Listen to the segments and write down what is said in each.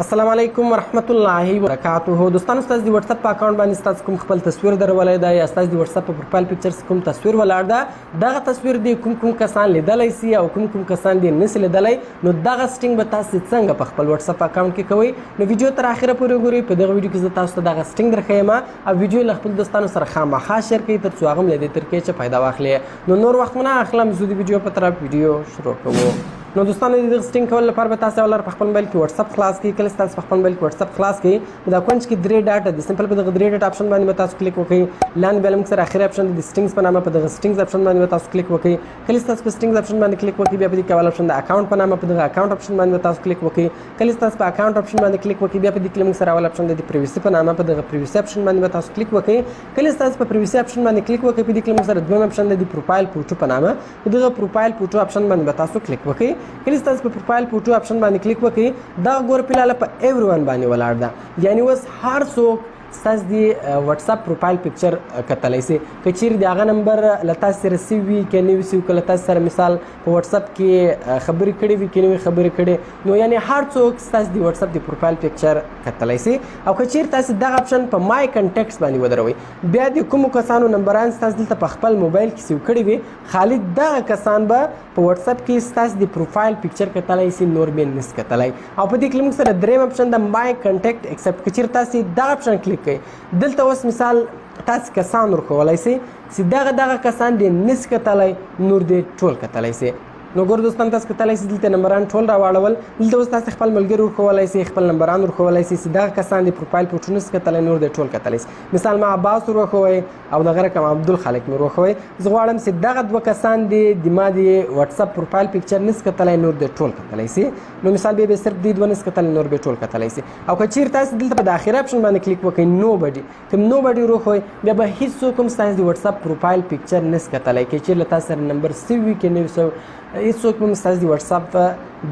السلام علیکم ورحمت الله وبرکاته. دوستانو، ستاسو د واتس اپ په اکاونټ باندې ستاسو کوم خپل تصویر درولای دی یا ستاسو د واتس اپ په پروفایل پکچرز کوم تصویر ولاړ ده، دغه تصویر دی کوم کوم کسان لیدلای سي او کوم کوم کسان دی نسی لیدلای، نو دغه سټینګ به تاسو څنګه په خپل واتس اپ اکاونټ کې کوئ؟ نو ویډیو تر اخره پورې وګورئ. په دغه ویډیو کې زه تاسو ته دغه سټینګ درښیم او ویډیو له خپل دوستانو سره خامخا شیر کړئ، تر څو هغه هم له دې طریقې چې فایده واخلي. نو نور وخت مو نه اخلم، زه د ویډیو په طرف ویډیو شروع کوو. نو دوستانو، د دغه سټینګ کولو لپاره به تاسو اول په خپل موبایل کې واتس اپ خلاص کړئ. کله چې تاسو په خپل موبایل کې واتس اپ خلاص کړئ، نو دا کونج کې درې ډاټ دي، سمپل په دغه درې ډاټ آپشن باندې به تاسو کلیک وکړئ. لاندې بیا موږ سره اخري آپشن د سټینګز په نامه، په دغه سټینګز آپشن باندې به تاسو کلیک وکړئ. کله چې تاسو په سټینګز آپشن باندې کلیک وکړئ، بیا په دې کې اول آپشن د اکاونټ په نامه، په دغه اکاونټ آپشن باندې به تاسو کلیک وکړئ. کله چې تاسو په اکاونټ آپشن باندې کلیک وکړئ، بیا په دې کې موږ سره اول آپشن د پریویسي په نامه، په دغه پریویسي آپشن باندې به تاسو کلیک وکړئ. کله چې تاسو په پریویسي آپشن باندې کلیک وکړئ، په دې کې موږ سره دویم آپشن د پروفایل فوټو په نامه، په دغه پروفایل فوټو آپشن باندې به تاسو کلیک وکړئ. کله چې تاسو په پروفایل فوټو آپشن باندې کلیک وکړئ، دا ګور پلاله په ایوری ون باندې ولاړ ده، یعنی اوس هر څوک ستاسو د واتس اپ پروفایل پکچر کتلی سي. که چیرې د هغه نمبر له تاسو سره سیو وي که نه وي سیو، که له تاسو سره مثال په واتس اپ کې خبرې کړې وي که نه وي خبرې کړې، نو یعنی هر څوک ستاسو د واتس اپ د پروفایل پکچر کتلی سي. او که چیرې تاسو دغه آپشن په مای کنټیکټس باندې ودروئ، بیا د کومو کسانو نمبران ستاسو دلته په خپل موبایل کې سیو کړي وي، خالي دغه کسان به په واتس اپ کې ستاسو د پروفایل پکچر کتلی سي، نور به نس کتلی. او په دې کې موږ سره دریم آپشن د مای کنټیکټ اکسپټ، که چیرې تاسو دغه آپشن کلیک کړئ، دلته اوس مثال تاسو کسان ورکولای سي چې دغه دغه کسان دې نس کتلی، نور دې ټول کتلی سي. نو ګور دوستان، تاسو کتلی سي دلته نمبران ټول راواړول. دلته اوس تاسو خپل ملګري ورکولای سي، خپل نمبران ورکولای سي چې دغه کسان دې پروفایل فوټو نس کتلی، نور دې ټول کتلی سي. مثال ما عباس ورښوی او دغه رقم عبدالخالق مې ورښوی. زه غواړم چې دغه دوه کسان دې د ما د واتس اپ پروفایل پکچر نس کتلی، نور دې ټول کتلی سي. نو مثال بیا به صرف دې دوه نس کتلی، نور به ټول کتلی سي. او که چیرې تاسو دلته په د اخري آپشن باندې کلیک وکړئ، نو بډي کوم نو بډي وروښوئ، بیا به هیڅوک هم ستاسو د واتس اپ پروفایل پکچر نس کتلی. که چیرې له تاسو سره نمبر سیو وي که نه وي سیو، هیڅوک هم ستاسو د واتس اپ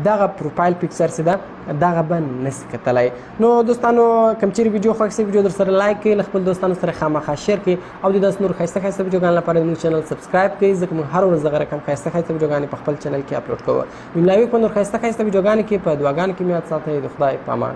دغه پروفایل پکچر څه ده، دغه به نس کتلی. نو دوستانو، کوم چیرې ویډیو خوښ سي، ویډیو در سره لایک کړئ، له خپل دوستانو سره خامخا شیر کړئ او د داسې نور ښایسته ښایسته ویډیوګانو لپاره زموږ چینل سبسکرایب کړئ، ځکه موږ هر ورځ دغه رقم ښایسته ښایسته ویډیوګانې په خپل چینل کې اپلوډ کوو. ملاوي په نور ښایسته ښایسته ویډیوګانو کې. په دعاګانو کې مې یاد ساتئ. د خدای په امان.